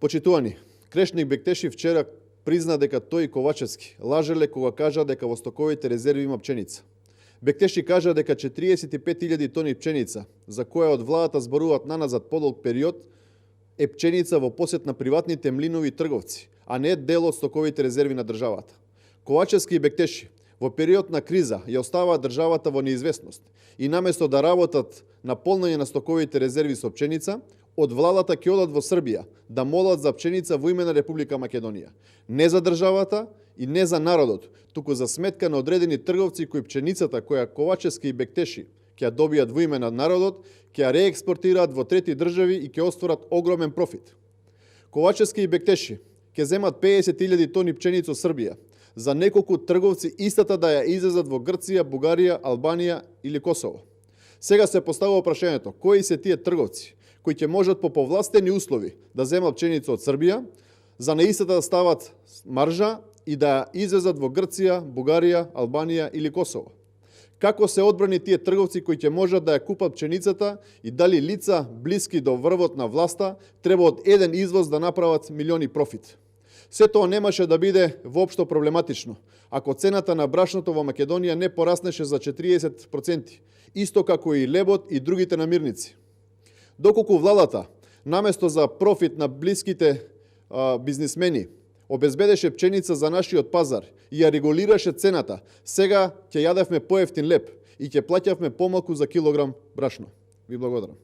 Почитувани, Крешник Бектеши вчера призна дека тој Ковачевски лажеле кога кажа дека во стоковите резерви има пченица. Бектеши кажа дека 45.000 тони пченица, за која од владата зборуваат наназад подолг период, е пченица во посет на приватните млинови трговци, а не дел од стоковите резерви на државата. Ковачевски и Бектеши во период на криза ја оставаат државата во неизвестност и наместо да работат на полнење на стоковите резерви со пченица, од владата ќе одат во Србија да молат за пченица во име на Република Македонија. Не за државата и не за народот, туку за сметка на одредени трговци кои пченицата која Ковачевски и Бектеши ќе ја добијат во име на народот, ќе ја реекспортираат во трети држави и ќе остварат огромен профит. Ковачевски и Бектеши ќе земат 50.000 тони пченица од Србија, за неколку трговци истата да ја излезат во Грција, Бугарија, Албанија или Косово. Сега се поставува прашањето, кои се тие трговци кои ќе можат по повластени услови да земат пченица од Србија, за на истата да стават маржа и да излезат во Грција, Бугарија, Албанија или Косово. Како се одбрани тие трговци кои ќе можат да ја купат пченицата и дали лица блиски до врвот на власта треба од еден извоз да направат милиони профит? Се тоа немаше да биде воопшто проблематично, ако цената на брашното во Македонија не пораснеше за 40%, исто како и лебот и другите намирници. Доколку владата, наместо за профит на блиските бизнисмени, обезбедеше пченица за нашиот пазар и ја регулираше цената, сега ќе јадевме поевтин леб и ќе плаќавме помалку за килограм брашно. Ви благодарам.